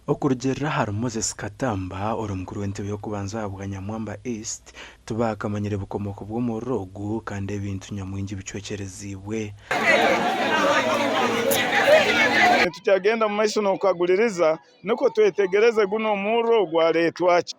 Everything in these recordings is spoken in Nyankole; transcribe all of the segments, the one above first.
Okurugiirira ahari Moses Katamba ori mukuru w'entebe y'okubanza ahabwa Nyamwamba East, tibaakamanyire bukomooko bw'omuriro ogu kandi ebintu nyamwingi bicwekyereziibwe. Nitukyagenda omu maisho n'okukaguririza nukwo twetegereze gunu omurro gwareetwa ki.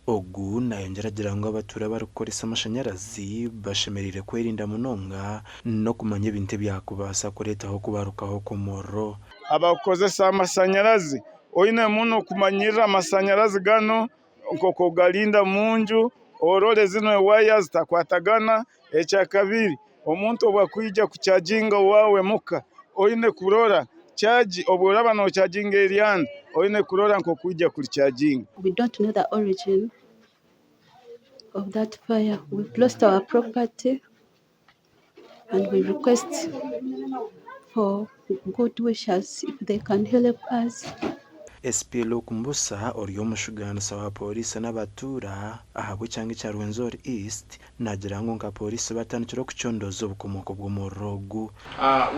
Ogu nayongyera agira ngu abatuura abarikukoresa amashanyarazi bashemereire kwerinda munonga n'okumanya ebintu ebyakubaasa kureetaho okubarukaho kw'omuriro. Abakukozesa amasanyarazi, oine muno kumanyirira amasanyarazi ganu nk'oku ogarinda omunju, orore zinu ewaya zitakwatagana. Ekyakabiri, omuntu obu akwija kucajinga owaawe muka, oine kurora caji obu oraba nocajinga eryanda, oine kurora nk'oku oija kuricajinga. We don't know the origin of that fire. We've lost our property and we request for good wishers if they can help us. SP Luke Mbusa ori omushugaanisa wa Pooriisi n'abatuura ahabw'ekyanga ekya Rwenzori East naagira ngu nka Pooriisi batandikire okucondooza obukomooko bw'omuriro ogu.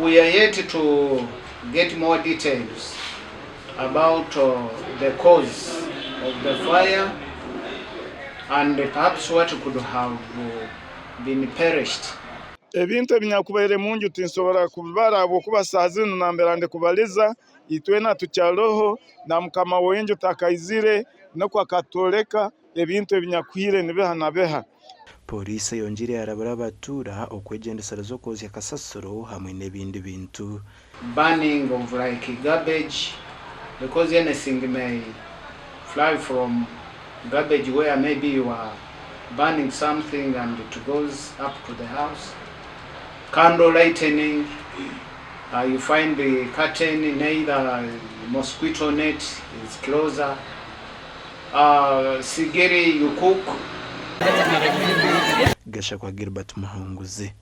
We are yet to get more details about the cause of the fire and perhaps what could have been perished. Ebintu ebinyakubaire munju tinsobora kubibara habwokuba saaha zinu nambera ndikubaliza Itwena tukyaroho, na Mukama w'enju takaizire nukwo akatwoleka ebintu ebinyakuhire nibiha na biha. Pooriisi eyongyeire yarabura abatuura okwegyendesereza okwozya kasasiro hamwe n'ebindi bintu. Burning of like garbage because anything may fly from garbage where maybe you are burning something and it goes up to the house, candle lightening. You find the curtain neither mosquito net is closer sigiri you cook. Gashakwa Gilbert Muhunguzi.